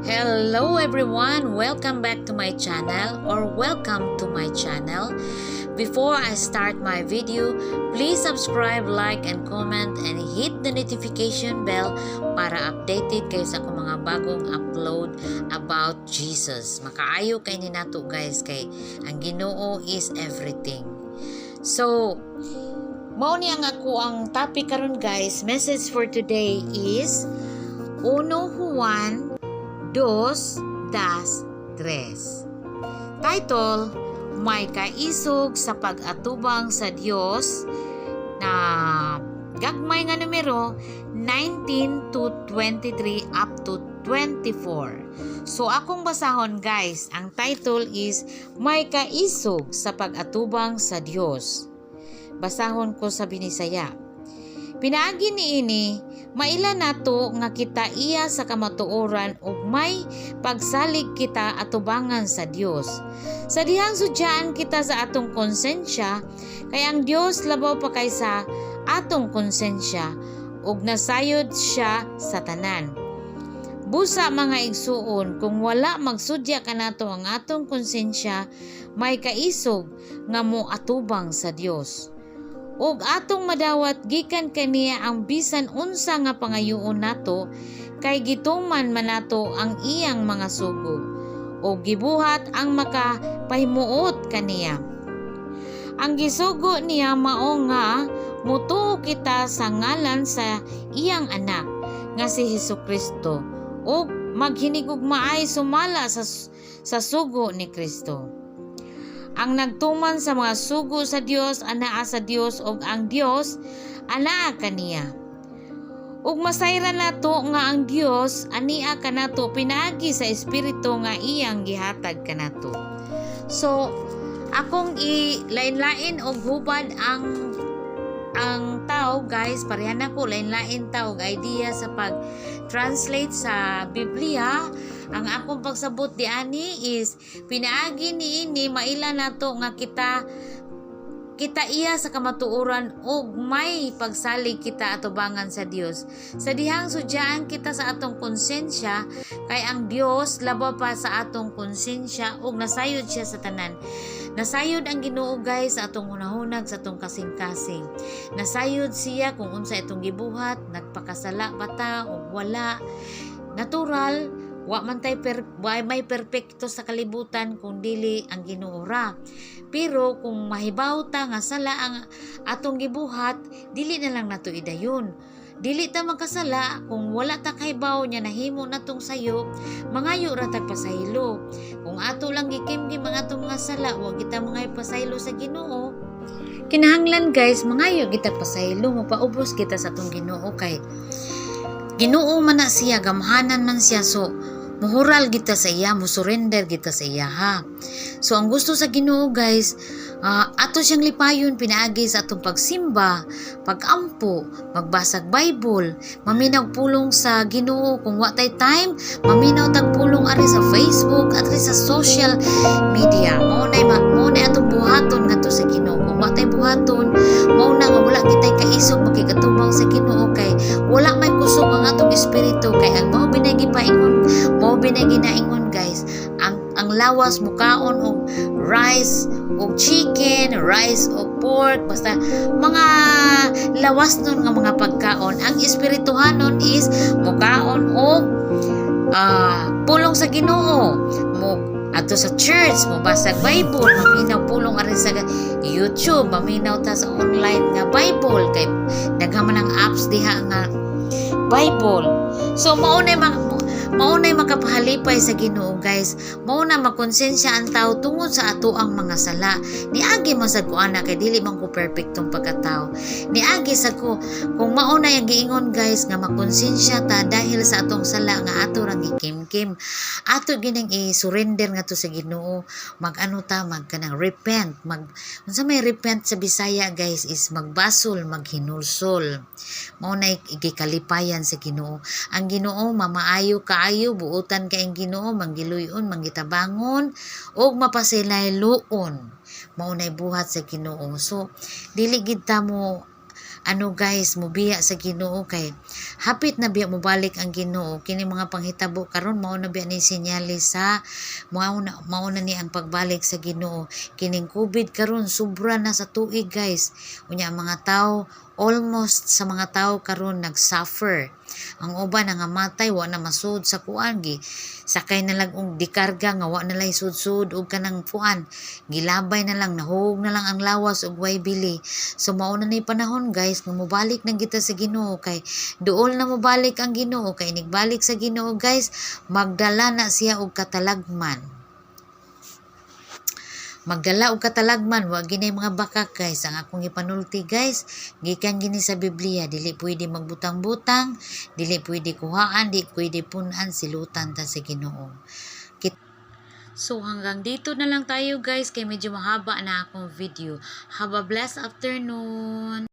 Hello everyone! Welcome back to my channel or welcome to my channel. Before I start my video, please subscribe, like, and comment and hit the notification bell para updated kayo sa akong mga bagong upload about Jesus. Makaayo kay ni nato, guys, kay ang Ginoo is everything. So, mao ni ang ako ang topic karon, guys. Message for today is 1 Juan 2-3. Title, "May Kaisog sa Pag-atubang sa Dios", na gagmay nga numero 19 to 23 up to 24. So akong basahon, guys, ang title is "May Kaisog sa Pag-atubang sa Dios". Basahon ko sa Binisaya. Pinaagi niini, maila nato nga kita iya sa kamatuoran ug may pagsalig kita atubangan sa Dios. Sa dihang sudyaan kita sa atong konsensya, kay ang Dios labaw pa kaysa atong konsensya ug nasayod siya sa tanan. Busa, mga igsuon, kung wala magsudya kanato ang atong konsensya, may kaisog nga mo atubang sa Dios. Ug atong madawat gikan kaniya ang bisan unsa nga pangayoon nato kay gituman man nato ang iyang mga sugo ug gibuhat ang makapahimuot kaniya. Ang gisugo niya mao nga mutuo kita sa ngalan sa iyang Anak nga si Hesus Kristo ug maghinigugmaay sumala sa sugo ni Kristo. Ang nagtuman sa mga sugo sa Dios anaa sa Dios ug ang Dios anaa kaniya. Ug masayran nato nga ang Dios ania kanato pinaagi sa Espiritu nga iyang gihatag kanato. So akong i lain-lain og hubad ang tao, guys, parehan nako, lain-lain tao og idea sa pag translate sa Biblia. Ang akong pagsabot diani is pinaagi niini, maila nato nga kita kita iya sa kamatuoran ug may pagsalig kita atubangan sa Dios. Sa dihang sudyaan kita sa atong konsensya, kay ang Dios labaw pa sa atong konsensya ug nasayod siya sa tanan. Nasayod ang Ginoo, guys, sa atong hunahunag, sa atong kasing-kasing. Nasayod siya kung unsa itong gibuhat, nagpakasala ba ta o wala. Natural, wa man tay wa may perpekto sa kalibutan kung dili ang Ginoo ra. Pero kung mahibaw ta nga sala ang atong gibuhat, dili na lang nato idayon. Dili ta makasala kung wala ta kahibaw nya nahimo natong sayo, mangayo ra tag pasaylo. Kung ato lang gikimkim ang atong mga sala, wa kita mangayo pasaylo sa Ginoo. Kinahanglan, guys, mangayo kita pasaylo, mopaubos kita sa atong Ginoo kay Ginoo man na siya, gamhanan man siya, so muhural kita sa iya, musurrender kita sa iya ha. So ang gusto sa Ginoo, guys, ato siyang lipayon pinaagi sa atong pagsimba, pagampo, magbasag Bible, maminaw pulong sa Ginoo. Kung wa tay time, maminaw tag pulong ari sa Facebook, ari sa social media. Mao nay atong buhaton ngadto sa Ginoo. Kung wa tay buhaton, mao na nga wala kitay kaisog makigatubang sa Ginoo kay wala may kusog ang atong espiritu, kay ang mao binay gipaingon, mao binay ginaingon, guys, ang lawas mukaon og rice og chicken, rice og pork, basta mga lawas nun nga mga pagkaon. Ang espirituhanon is mukaon og pulong sa Ginoo, mo adto sa church, mo basag Bible, maminaw pulong ari sa YouTube, maminaw ta sa online nga Bible kay daghan man ang apps diha nga Bible. So mao nay makapahalipay sa Ginoo, guys. Mao na makonsensya ang tao tungod sa ato ang mga sala. Niagi man sad ko ana kay dili man ko perpektong pagkatao. Niagi sad ko. Kung mao na yung giingon, guys, nga makonsensya ta dahil sa atong sala nga ato rang gikimkim. Ato gining i-surrender nga to sa Ginoo. Mag-ano ta, mag kanang repent, mag unsa may repent sa Bisaya, guys, is magbasol, maghinulsol. Mao na gikalipayan sa Ginoo. Ang Ginoo mamaayo kaayo, buutan kay ang Ginoo, manggiluyon, manggitabangon ug mapasilayloon. Mao nay buhat sa Ginoo. So dili gid ta mo Ano guys, mubiya sa Ginoo kay hapit na biya mobalik ang Ginoo. Kini mga panghitabo karon, mao na biya ni senyales sa mao na ni ang pagbalik sa Ginoo. Kining COVID karon, sobra na sa tuig, guys. Unya ang mga tao, almost sa mga tao karon nag-suffer. Ang uban nangamatay, wa na masud sa kuan, gi sakay na lang og dikarga nga wa na lay sud-sud og kanang kuan, gilabay na lang, nahug na lang ang lawas og way bili. So mao na ni panahon, guys, nga mobalik na kita sa Ginoo kay duol na mobalik ang Ginoo, kay inigbalik sa Ginoo, guys, magdala na siya og katalagman, magdala og katalagman. Wa ginay mga bakak, guys. Ang akong ipanulti, guys, gikan gini sa Biblia: dili pwede magbutang-butang, dili pwede kuhaan, di pwede pun-an, silutan ta sa Ginoo. So hanggang dito na lang tayo, guys, kay medyo mahaba na akong video. Have a blessed afternoon.